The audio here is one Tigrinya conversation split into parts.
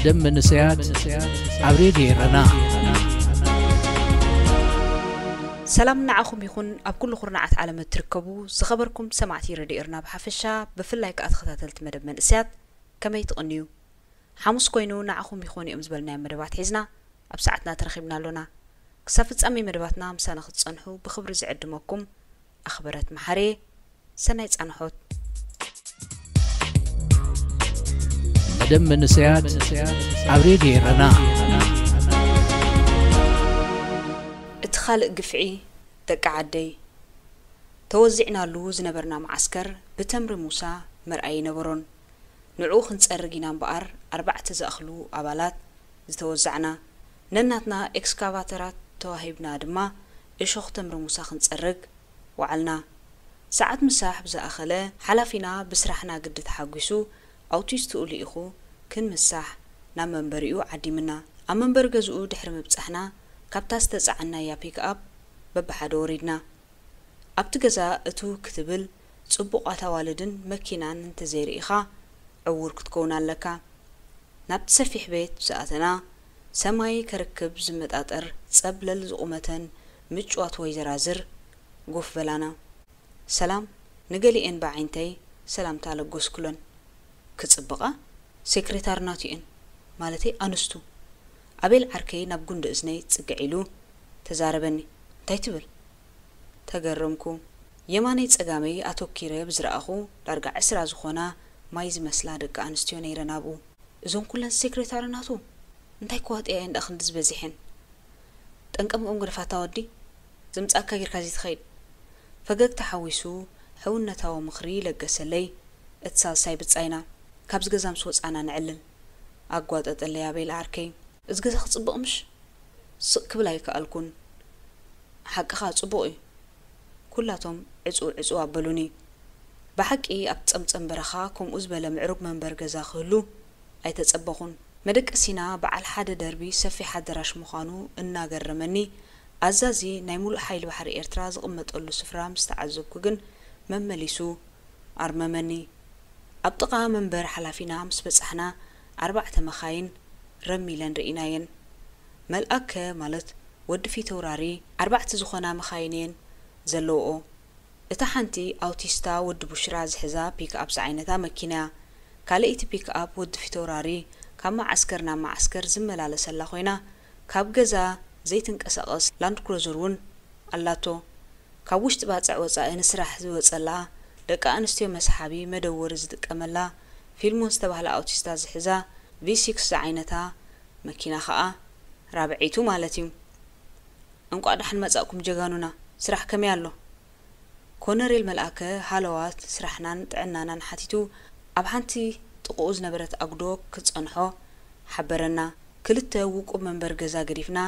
ደም መንእሰያት ኣብ ሬድዮ ኤረና። ሰላም ንዓኹም ይኹን፣ ኣብ ኩሉ ኩርናዓት ዓለም እትርከቡ ዝኸበርኩም ሰማዕቲ ረድዮ ኤርና ብሓፈሻ፣ ብፍላይ ከኣ ተኸታተልቲ መደብ መንእሰያት፣ ከመይ ትቕንዩ? ሓሙስ ኮይኑ ንዓኹም ይኾኑ እዮም ዝበልናዮም መደባት ሒዝና ኣብ ሰዓትና ተረኺብና ኣሎና። ክሳብ ፍጻሜ መደባትና ምሳና ክትጸንሑ ብኽብሪ ዝዕድመኩም ኣኽበረት መሓሬ። ሰናይ ጻንሖት። መደብ መንእሰያት ኣብ ሬድዮ ኤረና። እቲ ካልእ ግፍዒ፣ ደቂ ዓደይ፣ ተወዚዕናሉ ዝነበርና መዓስከር ብተምሪ ሙሳ መርኣይ ኣይነበሮን። ንዕኡ ክንጸርግ ኢና እምበኣር ኣርባዕተ ዝኣኽሉ ኣባላት ዝተወዛዕና። ነናትና ኤክስካቫተራት ተዋሂብና ድማ እሾኽ ተምሪ ሙሳ ክንጸርግ ወዓልና። ሰዓት ምሳሕ ብዝኣኸለ፣ ሓላፊና ብስራሕና ግዲ ተሓጒሱ ኣውቲስትኡ ልኢኹ ክንምሳሕ ናብ መንበሪኡ ዓዲምና። ኣብ መንበሪ ገዝኡ ድሕሪ ምብጻሕና፣ ካብታ ዝተጻዓናያ ፒክኣፕ በብሓደ ወሪድና። ኣብቲ ገዛ እትው ክትብል ጽቡቓት ኣዋልድን መኪናን እንተዘይርኢኻ ዕዉር ክትከውን ኣለካ። ናብቲ ሰፊሕ ቤት ዝኣተና፣ ሰማይ ከርክብ ዝመጣጠር ጸብለል ዝቑመተን ምጭዋት ወይዘራዝር ጎፍ በላና። ሰላም ንገሊኤን ብዓይንተይ ሰላምታ ለገስኩለን። ክጽብቓ ሴክሬታርናቱ እየን፣ ማለተይ ኣንስቱ። ኣቤል ዓርከይ ናብ ጉንዲ እዝነይ ጽግዕ ኢሉ ተዛረበኒ። እንታይ ትብል? ተገረምኩ። የማነይ ጸጋመይ ኣተኪረ ብዝረኣኹ ዳርጋ ዕስራ ዝኾና ማይ ዝመስላ ደቂ ኣንስትዮ ነይረን ኣብኡ። እዞን ኩለን ሴክሬታሪ ናቱ? እንታይ ክዋጥያ እየን ደኣ ክንድዚ በዚሐን? ጠንቀምኦም ግደፋታ ወዲ፣ ዝምጻእካ ጌርካ ዘይትኸይድ። ፈገግታ ሓዊሱ ሕውነታዊ ምኽሪ ለገሰለይ። እቲ ሳልሳይ ብጻይና፣ ካብዚ ገዛ ምስ ወጻና ነዕልል። ኣጓጠጠለይ ኣቤል ዓርከይ። እዚ ገዛ ክጽብቕ ምሽ? ስቕ ክብል ኣይከኣልኩን። ሓቅኻ ጽቡቕ እዩ። ኩላቶም ዕጹው ዕጹው ኣበሉኒ። ብሓቂ ኣብ ጸምጸም በረኻ ከምኡ ዝበለ ምዕሩግ መንበሪ ገዛ ክህሉ ኣይተጸበኹን። መደቀሲና በዓል ሓደ ደርቢ ሰፊሕ ኣደራሽ ምዃኑ እናገረመኒ፣ ኣዛዚ ናይ ሙሉእ ሓይሊ ባሕሪ ኤርትራ ዝቕመጠሉ ስፍራ ምስ ተዓዘብኩ ግን መመሊሱ ኣርመመኒ። ኣብ ጥቓ መንበር ሓላፊና ምስ በጻሕና ኣርባዕተ መኻይን ረም ኢለን ርኢናየን። መልኣከ ማለት ወዲ ፊተውራሪ ኣርባዕተ ዝኾና መኻይን እየን ዘለውኦ። እታ ሓንቲ ኣውቲስታ ወዲ ቡሽራ ዝሕዛ ፒክኣፕ ዝዓይነታ መኪና እያ። ካልኣይቲ ፒክኣፕ ወዲ ፊተውራሪ ካብ መዓስከር ናብ መዓስከር ዝመላለሰላ ኮይና፣ ካብ ገዛ ዘይትንቀሳቐስ ላንድክሮዘር እውን ኣላቶ። ካብ ውሽጢ ባጽዕ ወጻኢ ንስራሕ ዝወጸላ፣ ደቂ ኣንስትዮ መስሓቢ መደወሪ ዝጥቀመላ፣ ፊልሞን ዝተባህለ ኣውቲስታ ዝሕዛ ቪ ሲክስ ዝዓይነታ መኪና ኸኣ ራብዐይቱ ማለት እዩ። እንቋዕ ደሓን መጻእኩም ጀጋኑና። ስራሕ ከመይ ኣሎ? ኮነሬል መልኣከ ሃለዋት ስራሕናን ጥዕናናን ሓቲቱ ኣብ ሓንቲ ጥቕኡ ዝነበረት ኣጉዶ ክጸንሖ ሓበረና። ክልተ ውቁብ መንበሪ ገዛ ገዲፍና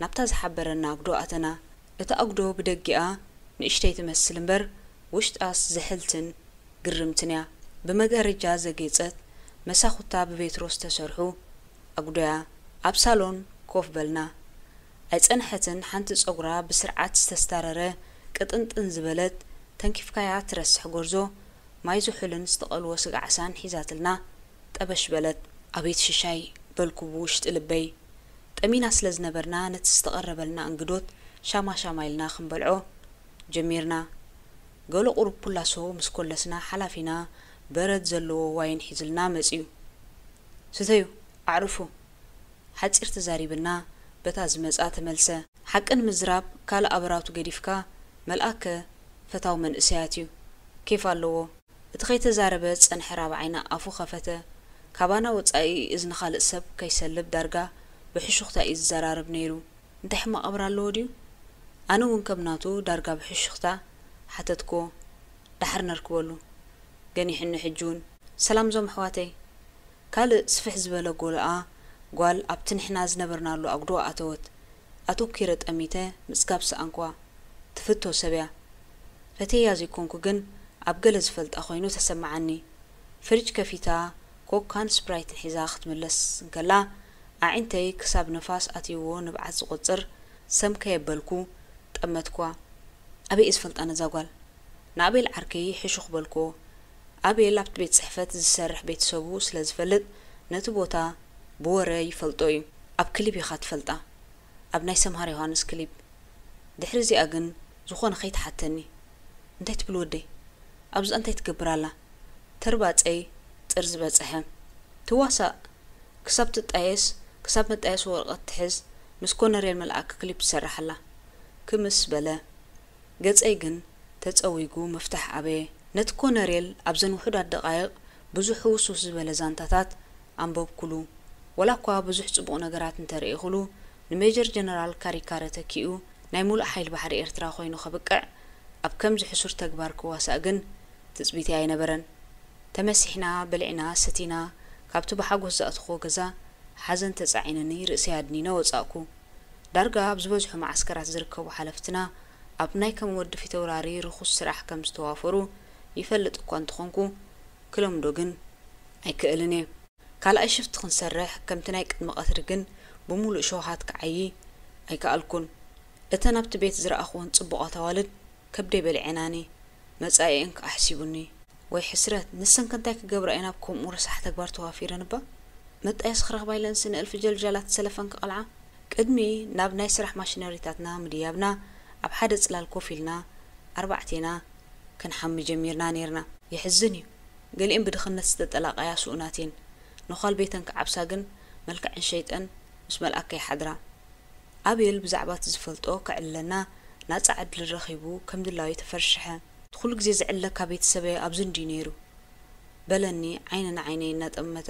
ናብታ ዝሓበረና ኣጉዶ ኣተና። እታ ኣጉዶ ብደጊኣ ንእሽተይ ትመስል እምበር ውሽጣስ ዝሕልትን ግርምትን እያ። ብመጋረጃ ዘጌጸት መሳኹታ ብቤትሮ ዝተሰርሑ ኣጉዶያ። ኣብ ሳሎን ኮፍ በልና። ኣይጸንሐትን፣ ሓንቲ ጸጉራ ብስርዓት ዝተስታረረ ቅጥንጥን ዝበለት፣ ተንኪፍካያ ትረስሕ ጎርዞ፣ ማይ ዝሑልን ዝተቐልዎ ስጋ ዓሳን ሒዛትልና ጠበሽ በለት። ኣቤት ሽሻይ በልኩ ብውሽጢ ልበይ። ጠሚና ስለ ዝነበርና ነቲ ዝተቐረበልና እንግዶት ሻማ ሻማ ኢልና ክንበልዖ ጀሚርና። ገለ ቁሩብ ፑላሶ ምስ ኮለስና ሓላፊና በረድ ዘለዎ ዋይን ሒዙልና መጺኡ። ስተዩ፣ ኣዕርፉ። ሓጺር ተዛሪብና በታ ዝመጻ ተመልሰ። ሓቂ ንምዝራብ ካልእ ኣበራቱ ገዲፍካ መልኣከ ፈታዊ መንእሰያት እዩ። ኬፍ ኣለዎ። እቲ ከይተዛረበ ዝጸንሐ ራብዓይና ኣፉ ከፈተ። ካባና ወጻኢ እዝኒ ካልእ ሰብ ከይሰልብ ዳርጋ ብሕሹኽታ እዩ ዝዘራረብ ነይሩ። እንታይ ሕማቕ ኣበራ ኣለዎ ድዩ? ኣነ እውን ከም ናቱ ዳርጋ ብሕሹኽታ ሓተትክዎ። ደሓር ነርክበሉ። ገኒሕኒ ሕጂ እውን። ሰላም ዞም ኣሕዋተይ። ካልእ ስፍሕ ዝበለ ጎልኣ ጓል ኣብቲ ንሕና ዝነበርናሉ ኣጉዶ ኣተወት። ኣተኲረ ጠሚተ ምጽጋብ ሰኣንክዋ። ትፍቶ ሰብ እያ። ፈትየያ ዘይኮንኩ ግን ኣብ ገለ ዝፈልጣ ኮይኑ ተሰምዓኒ። ፍሪጅ ከፊታ ኮካን ስፕራይትን ሒዛ ክትምለስ እንከላ ኣዒንተይ ክሳብ ንፋስ ኣትይዎ ንብዓት ዝቖጽር ሰም ከየበልኩ ጠመትክዋ። ኣበይ እየ ዝፈልጣ ነዛ ጓል? ንኣቤል ዓርከይ ሕሹኽ በልክዎ። ኣቤል ኣብቲ ቤት ጽሕፈት ዝሰርሕ ቤተሰቡ ስለ ዝፈልጥ ነቲ ቦታ ብወረ ይፈልጦ እዩ። ኣብ ክሊብ ኢኻ ትፈልጣ፣ ኣብ ናይ ሰምሃር ዮሃንስ ክሊብ። ድሕሪ እዚኣ ግን ዝኾነ ከይትሓተኒ። እንታይ ትብል ወደይ? ኣብዛ እንታይ ትገብር ኣላ? ተርባጸይ ጥርዚ በጸሐ። ትዋሳእ፣ ክሳብ ትጣየስ፣ ክሳብ መጣየሲ ወረቐት ትሕዝ፣ ምስ ኮነሬል መልኣክ ክሊፕ ትሰርሕ ኣላ። ክምስ በለ። ገጸይ ግን ተጸዊጉ መፍትሕ ኣበየ። ነቲ ኮነሬል ኣብዘን ውሑዳት ደቓይቕ ብዙሕ ህውስውስ ዝበለ ዛንታታት ኣንበብኩሉ። ወላ እኳ ብዙሕ ጽቡቕ ነገራት እንተረኢኹሉ፣ ንሜጀር ጀነራል ካሪካረ ተኪኡ ናይ ሙሉእ ሓይሊ ባሕሪ ኤርትራ ኮይኑ ከብቅዕ፣ ኣብ ከምዚ ሕሱር ተግባር ክዋሳእ ግን ትጽቢተይ ኣይነበረን። ተመሲሕና፣ በሊዕና፣ ሰቲና፣ ካብቲ ብሓጎስ ዘእተኹዎ ገዛ ሓዘን ተጻዒኑኒ ርእሰይ ኣድኒነ ወጻእኩ። ዳርጋ ኣብ ዝበዝሑ መዓስከራት ዝርከቡ ሓለፍትና ኣብ ናይ ከም ወዲ ፊተውራሪ ርኹስ ስራሕ ከም ዝተዋፈሩ ይፈልጥ እኳ እንተኾንኩ፣ ክለምዶ ግን ኣይክእልን እየ። ካልኣይ ሽፍት ክንሰርሕ ከምቲ ናይ ቅድሚ ቀትሪ ግን ብምሉእ ሸውሃት ክዓዪ ኣይከኣልኩን። እተን ኣብቲ ቤት ዝረኣኹወን ጽቡቓት ኣዋልድ ከብደይ በሊዐናኒ፣ መጻኢኤን ከኣ ኣሕሲቡኒ። ወይ ሕስረት፣ ንሰን ከ እንታይ ክገብራ እየን ኣብ ከምኡ ረሳሕ ተግባር ተዋፊረን እባ? መጣየሲ ክረኽባ ኢለንሲ ንእልፊ ጀልጃላት ዝሰለፈን ክቐልዓ? ቅድሚ ናብ ናይ ስራሕ ማሽነሪታትና ምድያብና፣ ኣብ ሓደ ጽላል ኮፍ ኢልና ኣርባዕቴና ክንሓሚ ጀሚርና ኔርና። የሕዝን እዩ። ገሊኤን ብድኽነት ዝተጠላቐያ ስኡናት እየን። ነዃል ቤተን ክዓብሳ ግን መልክዐን ሸይጠን ምስ መልኣከ ይሓድራ። ኣቤል ብዛዕባ እቲ ዝፈልጦ ከዕልለና ናጻ ዕድል ረኺቡ ከም ድላዩ ተፈርሸሐ። ኩሉ ግዜ ዝዕለካ ቤተሰበይ ኣብዚ እንድዩ ነይሩ፣ በለኒ ዓይኒ ንዓይነይ እናጠመተ።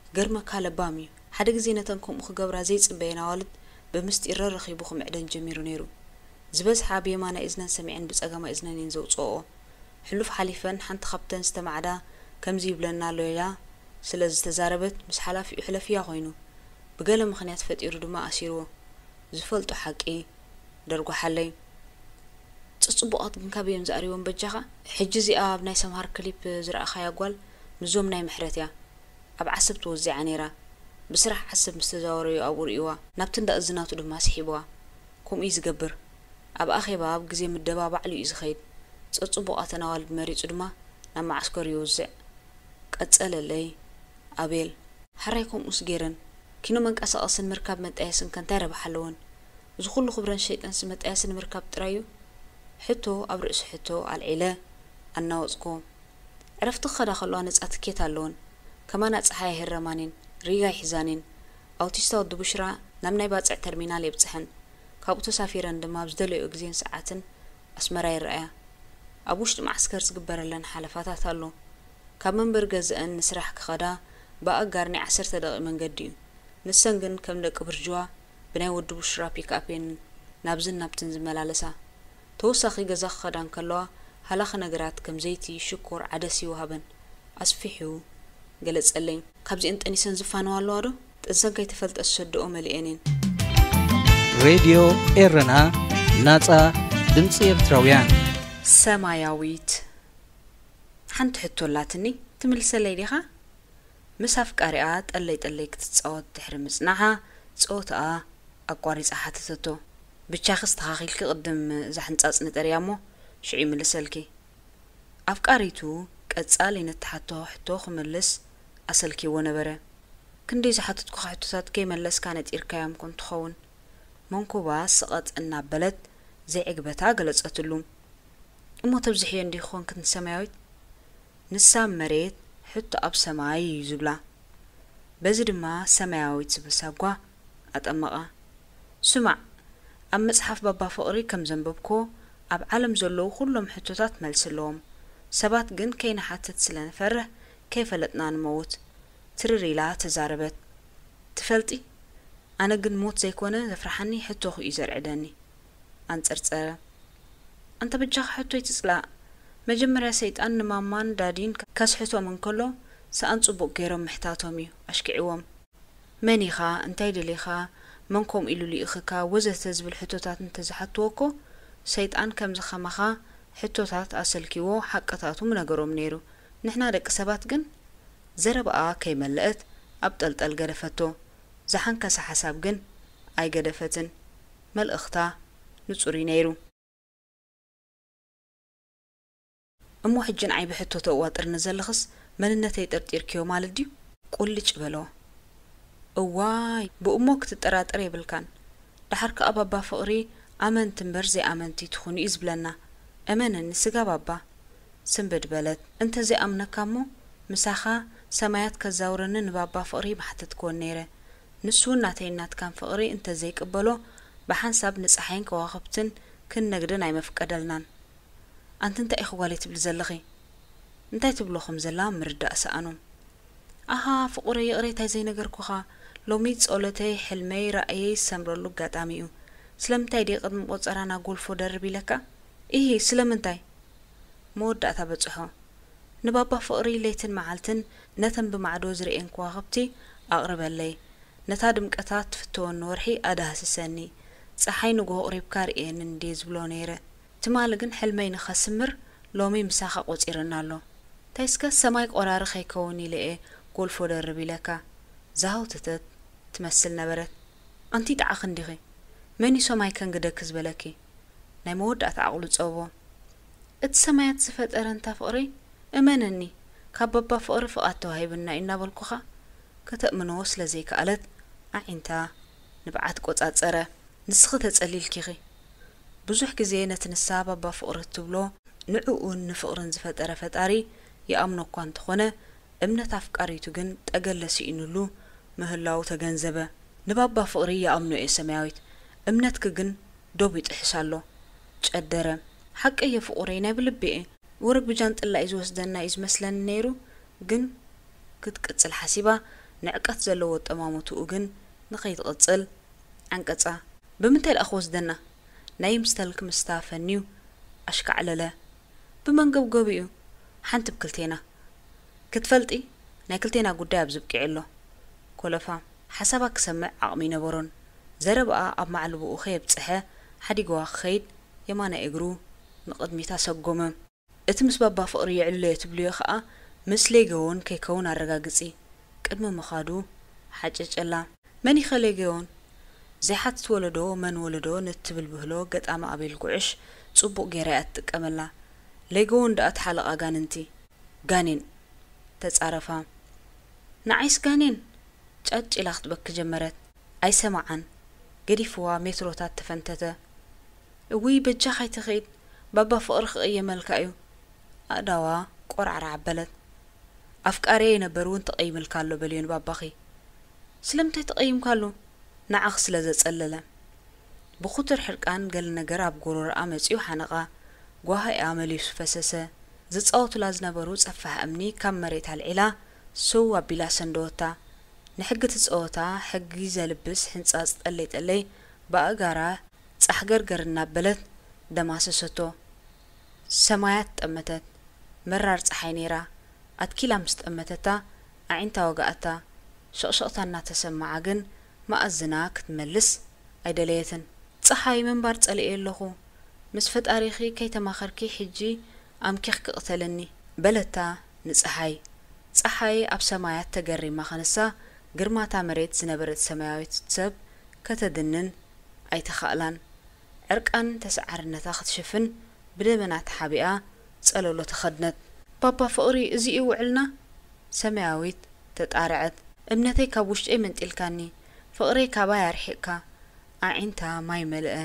ክገርመካ ለባም እዩ። ሓደ ግዜ ነተን ከምኡ ክገብራ ዘይጽበየን ኣዋልድ ብምስጢር ረኺቡ ክምዕደን ጀሚሩ ነይሩ። ዝበዝሓ ብየማናይ እዝነን ሰሚዐን ብጸጋማይ እዝነን እየን ዘውጽኦኦ። ሕሉፍ ሓሊፈን ሓንቲ ካብተን ዝተማዕዳ ከምዚ ይብለና ኣሎ ኢላ ስለ ዝተዛረበት ምስ ሓላፊኡ ሕለፍያ ኮይኑ። ብገለ ምኽንያት ፈጢሩ ድማ ኣሲርዎ። ዝፈልጦ ሓቂ ደርጓሓለይ። ጽጽቡቓት ግን ካበይ እዮም ዝኣርይዎም በጃኻ? ሕጂ እዚኣ ኣብ ናይ ሰምሃር ክሊፕ ዝረኣኻያ ጓል ምስዞም ናይ ምሕረት እያ። ኣብ ዓሰብ ተወዚዓ ነይራ። ብስራሕ ዓሰብ ምስ ተዛወረዮ ኣብኡ ርእይዋ። ናብቲ እንዳ እዝናቱ ድማ ስሒብዋ። ከምኡ እዩ ዝገብር። ኣብ ኣኼባ ኣብ ግዜ ምደባ ባዕሉ እዩ ዝኸይድ። ጸጽቡቓተን ኣዋልድ መሪጹ ድማ ናብ መዓስከር ይውዝዕ። ቀጸለለይ ኣቤል። ሕራይ ከምኡስ ገይረን። ኪኖ መንቀሳቐስን ምርካብ መጣየስን ከ እንታይ ረብሓ ኣለወን? እዚ ኩሉ ክብረን ሸይጠንሲ መጣየሲ ንምርካብ ጥራይ እዩ? ሕቶ ኣብ ርእሲ ሕቶ ኣልዒለ ኣናወጽክዎ። ዕረፍቲ ክኸዳ ከለዋ ነጻ ትኬት ኣለወን። ከማና ጸሓይ ኣይህረማን እየን፣ ሪጋ ኣይሕዛን እየን። ኣውቲስታ ወዲ ቡሽራ ናብ ናይ ባጽዕ ተርሚናል የብጽሐን። ካብኡ ተሳፊረን ድማ ኣብ ዝደለይኦ ግዜን ሰዓትን ኣስመራ ይረኣያ። ኣብ ውሽጢ መዓስከር ዝግበረለን ሓለፋታት ኣሎ። ካብ መንበሪ ገዝአን ንስራሕ ክኸዳ ብኣጋር ናይ ዓሰርተ ደቂቕ መንገዲ እዩ። ንሰን ግን ከም ደቂ ብርጅዋ ብናይ ወዲ ቡሽራ ፒክኣፕ እየን ናብዝን ናብትን ዝመላለሳ። ተወሳኺ ገዛ ክኸዳ እንከለዋ ሃላኺ ነገራት ከም ዘይቲ፣ ሽኮር፣ ዓደስ ይወሃበን። ኣስፊሑ ገለጸለይ። ካብዚአን ጠኒሰን ዝፋነዋ ኣለዋ ዶ? ጥንሰን ከይተፈልጠ ዝሰድኦ መሊኤን እየን። ሬድዮ ኤረና፣ ናጻ ድምጺ ኤርትራውያን። ሰማያዊት፣ ሓንቲ ሕቶ ኣላትኒ፣ ትምልሰለይ ዲኻ? ምስ ኣፍቃሪኣ ጠለይ ጠለይ ክትጻወት ድሕሪ ምጽናሓ፣ ጸወታኣ ኣቋሪጻ ሓተተቶ። ብቻኺ ኣስተኻኺልኪ ቅድም እዛ ሕንጻጽ ንጠርያ እሞ ሽዑ ይምልሰልኪ። ኣፍቃሪቱ ቀጻሊ ነቲ ሓቶ ሕቶ ክምልስ ኣሰልኪዎ ነበረ። ክንደይ ዝሓተትኩኻ ሕቶታት ከይመለስካ ነጢርካዮም ኮን ትኸውን? መንኩባ ስቐጥ እናበለት ዘይዕግበታ ገለጸትሉ። እሞ ተብዝሕዮ እንዲኺ ኮንክን ሰማያዊት? ንሳ ኣብ መሬት፣ ሕቶ ኣብ ሰማይ እዩ ዝብላ። በዚ ድማ ሰማያዊት ዝብል ሳጓ ኣጠመቓ። ስማዕ፣ ኣብ መጽሓፍ ባባ ፍቕሪ ከም ዘንበብክዎ፣ ኣብ ዓለም ዘለዉ ኩሎም ሕቶታት መልሲ ኣለዎም። ሰባት ግን ከይንሓትት ስለ ንፈርህ፣ ከይፈለጥና ንመውት። ትርር ኢላ ተዛረበት። ትፈልጢ፣ ኣነ ግን ሞት ዘይኮነ ዘፍርሓኒ ሕቶኺ እዩ ዘርዕደኒ። ኣንጸርጸረ። ኣንታ በጃኻ ሕቶይ ትጽላእ። መጀመርያ ሰይጣን ንማማን ዳዲን ከስሕቶም እንከሎ፣ ሰኣን ጽቡቕ ገይሮም ምሕታቶም እዩ ኣሽኪዕዎም። መን ኢኻ፣ እንታይ ደሊኻ፣ መን ከምኡ ኢሉ ልኢኽካ፣ ወዘተ ዝብል ሕቶታት እንተዝሓትዎ እኮ፣ ሰይጣን ከምዚ ከማኻ ሕቶታት ኣሰልኪዎ ሓቅታቱ ምነገሮም ነይሩ። ንሕና ደቂ ሰባት ግን ዘረባኣ ከይመለአት ኣብ ጠልጠል ገደፈቶ። ዝሓንከሰ ሓሳብ ግን ኣይገደፈትን። መልእኽታ ንጹር እዩ ነይሩ። እሞ ሕጂ ንዓይ ብሕቶ ተእዋጥርኒ ዘለኽስ መንነተይ ጠርጢርክዮ ማለት ድዩ? ቁልጭ በሎ። እዋይ፣ ብእሞ ክትጠራጠር የብልካን። ደሓር ከኣ ባባ ፍቕሪ ኣመንቲ እምበር ዘይኣመንቲ ትኹኑ እዩ ዝብለና። እመነኒ ስጋ ባባ። ስንብድ በለት። እንተ ዘይኣምነካ እሞ ምሳኻ ሰማያት ከዛውረኒ ንባባ ፍቕሪ ምሓተትክዎን ነይረ። ንሱ እውን ናተይን ናትካን ፍቕሪ እንተ ዘይቅበሎ ብሓንሳብ ንጸሓይን ከዋኽብትን ክንነግደን ኣይመፍቀደልናን። ኣንቲ እንታይ ኢኺ ጓለይ ትብሊ ዘለኺ? እንታይ ትብሎ ከም ዘላ ምርዳእ ሰኣኖም። ኣሃ ፍቑረይ ይቕሬታይ ዘይነገርኩኻ። ሎሚ ጸሎተይ፣ ሕልመይ፣ ራእየይ ዝሰምረሉ ኣጋጣሚ እዩ። ስለምንታይ ድየ ቅድሚ ቆጸራና ጎልፎ ደርብ ኢለካ? ኢሂ ስለምንታይ? መወዳእታ በጽሖ። ንባባ ፍቕሪ ለይትን መዓልትን ነተን ብማዕዶ ዝርእየን ከዋኽብቲ ኣቕርበለይ። ነታ ድምቀታ ትፍተወኒ ወርሒ ኣዳህስሰኒ። ጸሓይ ንግሆ ቕሪብካ ርእየኒ እንድየ ዝብሎ ነይረ። ትማሊ ግን ሕልመይ ንኸስምር ሎሚ ምሳኻ ቆጺርና ኣሎ። እንታይ እስከ ሰማይ ቆራሪ ከይከውን ኢለ እየ ጎልፎ ደርብ ኢለካ። ዝሃውተተት ትመስል ነበረት። ኣንቲ ጣዕኺ እንዲኺ። መን እዩ ሰማይ ከንግደኪ ዝበለኪ? ናይ መወዳእታ ዓቕሉ ጸቦ። እቲ ሰማያት ዝፈጠረ እንታ ፍቕሪ፣ እመነኒ፣ ካብ ባባ ፍቕሪ ፍቓድ ተዋሂብና እዩ እናበልኩኻ፣ ከተእምንዎ ስለ ዘይከኣለት፣ ኣዒንታ ንብዓት ቆጻጸረ። ንስኺ ተጸሊልኪኺ። ብዙሕ ግዜ ነቲ ንሳ ባባ ፍቕሪ እትብሎ፣ ንዕኡን ንፍቕርን ዝፈጠረ ፈጣሪ ይኣምኖ እኳ እንተኾነ፣ እምነት ኣፍቃሪቱ ግን ጠገለ ስኢኑሉ ምህላዉ ተገንዘበ። ንባባ ፍቕሪ ይኣምኖ እየ ሰማያዊት፣ እምነትኪ ግን ዶብ ይጥሕስ ኣሎ። ጨደረ። ሓቀይ እየ ፍቑረይ፣ ናይ ብልቢ እየ። ወረግ ብጃንጥላ እዩ ዝወስደና እዩ ዝመስለኒ ነይሩ፣ ግን ክትቅጽል ሓሲባ፣ ንዕቀት ዘለዎ ኣጠማምትኡ ግን ንኸይትቕጽል ዓንቀጻ። ብምንታይ ደኣ ክወስደና? ናይ ምስተልኪ ምስታ ፈንዩ ኣሽካዕለለ። ብመንገብገቢኡ ሓንቲ ብክልቴና። ክትፈልጢ፣ ናይ ክልቴና ጉዳይ ኣብዚ ኣብቂዑ ኣሎ። ኮለፋ። ሓሳባ ክሰምዕ ዓቕሚ ኣይነበሮን። ዘረባኣ ኣብ ማዕልቦኡ ከየብጽሐ ሓዲግዋ ክኸይድ የማናይ እግሩ ንቕድሚት ኣሰጎመ። እቲ ምስ ባባ ፍቕሪ የዕልሎ'የ ትብልዮ ኸኣ ምስ ሌገዎን ከይከውን ኣረጋግጺ። ቅድሚ ምኻዱ ሓጨጨላ። መን ኢኸ ሌገዎን? ዘይሓትት ወለዶ መን ወለዶ ንትብል ብህሎ ገጣሚ ኣቤል ጉዕሽ ጽቡቕ ገይራ እያ ትጥቀመላ። ሌገዎን ደኣ ተሓለቕ ኣጋንንቲ። ጋኔን። ተጻረፋ። ንዓይስ ጋኔን? ጫጭ ኢላ ክትበኪ ጀመረት። ኣይሰማዓን። ገዲፍዋ ሜትሮታት ተፈንተተ። እውይ በጃኻ ኣይትኺድ፣ ባባ ፍቕሪ ክቕየመልካ እዩ። ኣእዳዋ ቆራዕራዕ ኣበለት። ኣፍቃሪየይ ነበር እውን ተቐይምልካ ኣሎ በልዮ ንባባኺ። ስለምንታይ ተቐይምካሉ? ንዓኺ ስለ ዘጸለለ። ብኹቱር ሕርቃን ገለ ነገር ኣብ ጎሮሮኣ መጺኡ ሓነቓ። ጓህኣ መሊሱ ፈሰሰ። ዝጻወቱላ ዝነበሩ ጸፋሕ እምኒ ካብ መሬት ኣልዒላ ስው ኣቢላ ሰንደወታ። ንሕጊ እቲ ጸወታ ሕጊ ዘልብስ ሕንጻጽ ጠለይ ጠለይ ብኣእጋራ ጻሕገርገር እናበለት ደማሰሰቶ። ሰማያት ጠመተት። መራር ጸሓይ ነይራ። ኣትኪላ ምስ ጠመተታ ኣዒንታ ወግኣታ። ሸቕሸቕታ እናተሰምዓ ግን መኣዝና ክትመልስ ኣይደለየትን። ጸሓይ ምንባር ጸሊኤ ኣለኹ። ምስ ፈጣሪኺ ከይተማኸርኪ ሕጂ ኣምኪኽ ክቕተለኒ። በለታ ንጸሓይ። ጸሓይ ኣብ ሰማያት ተገሪማ ክንሳ ግርማታ መሬት ዝነበረት ሰማያዊት ሰብ ከተድንን ኣይተኻእላን። ዕርቃን ተሰዓርነታ ክትሽፍን ብደበና ተሓቢኣ ጸለሎ ተኸድነት። ባባ ፍቕሪ፣ እዚ እዩ ውዕልና? ሰማያዊት ተጣርዐት። እምነተይ ካብ ውሽጠይ መንጢልካኒ፣ ፍቕረይ ካባይ ኣርሒቕካ። ኣዒንታ ማይ መልአ።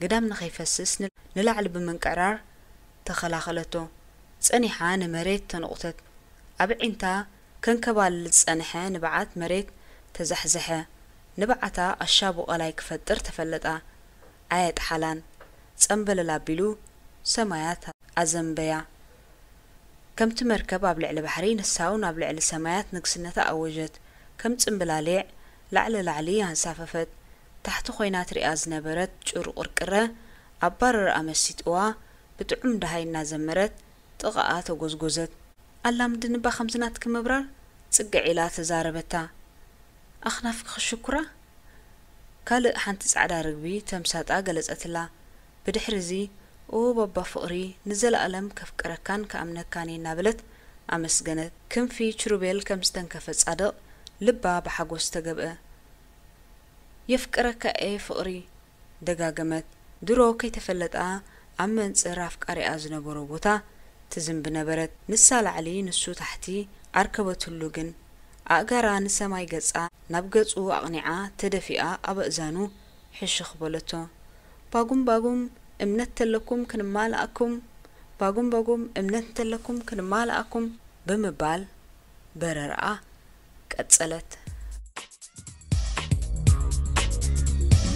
ግዳም ንኸይፈስስ ን-፣ ንላዕሊ ብምንቅዕራር ተኸላኸለቶ። ጸኒሓ ንመሬት ተነቑተት። ኣብ ኣዒንታ ከንከባልል ዝጸንሐ ንብዓት መሬት ተዛሕዘሐ። ንብዓታ ኣሻቡ ቀላይ ክፈጥር ተፈለጣ። ኣየጥሓላን። ጸምበለል ኣቢሉ ሰማያት ኣዘንበያ። ከምቲ መርከብ ኣብ ልዕሊ ባሕሪ፣ ንሳ እውን ኣብ ልዕሊ ሰማያት ንግስነታ ኣወጀት። ከም ጽምብላሊዕ ላዕሊ ላዕሊ ኣንሳፈፈት። ታሕቲ ኮይና ትሪኣ ዝነበረት ጭርቑርቅረ፣ ኣብ ባርርኣ መሲጥዋ፣ ብጥዑም ደሃይ እናዘመረት ጥቓኣ ተጎዝጎዘት። ኣላምድኒ እባ ከምዚ ናትኪ ምብራር፣ ጽግዕ ኢላ ተዛረበታ። ኣኽናፍኪ ክሽኩራ? ካልእ ሓንቲ ጻዕዳ ርግቢ ተምሳጣ ገለጸትላ። ብድሕሪ እዚ፣ ኦ ባባ ፍቕሪ፣ ንዘለኣለም ከፍቅረካን ክኣምነካን እየ እናበለት ኣመስገነት። ክንፊ ችሩቤል ከም ዝተንከፈ ጻድቕ፣ ልባ ብሓጎስ ተገብአ። የፍቅረካ እየ ፍቕሪ፣ ደጋገመት። ድሮ ከይተፈለጣ ኣብ መንጽር ኣፍቃሪኣ ዝነበሮ ቦታ ትዝንቢ ነበረት። ንሳ ላዕሊ፣ ንሱ ታሕቲ ኣርከበትሉ ግን ኣእጋራ ንሰማይ ገጻ ናብ ገጹ ኣቕኒዓ ተደፊኣ ኣብ ኣእዛኑ ሕሽኽ በለቶ። "ባጉም ባጉም እምነት ተለኩም ክንማልኣኩም፣ ባጉም ባጉም እምነት ተለኩም ክንማልኣኩም" ብምባል በረርኣ ቀጸለት።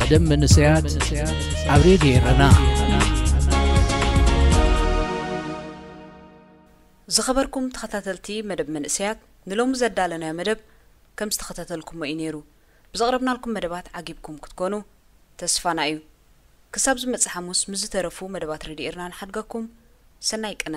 መደብ መንእሰያት ኣብ ሬድዮ ኤረና። ዝኸበርኩም ተኸታተልቲ መደብ መንእሰያት፣ ንሎሚ ዘዳለናዮ መደብ ከም ዝተኸታተልኩሞ እዩ ነይሩ። ብዘቕረብናልኩም መደባት ዓጊብኩም ክትኮኑ ተስፋና እዩ። ክሳብ ዝመጽእ ሓሙስ ምስ ዝተረፉ መደባት ሬድዮ ኤርና ንሓድገኩም። ሰናይ ቅነ።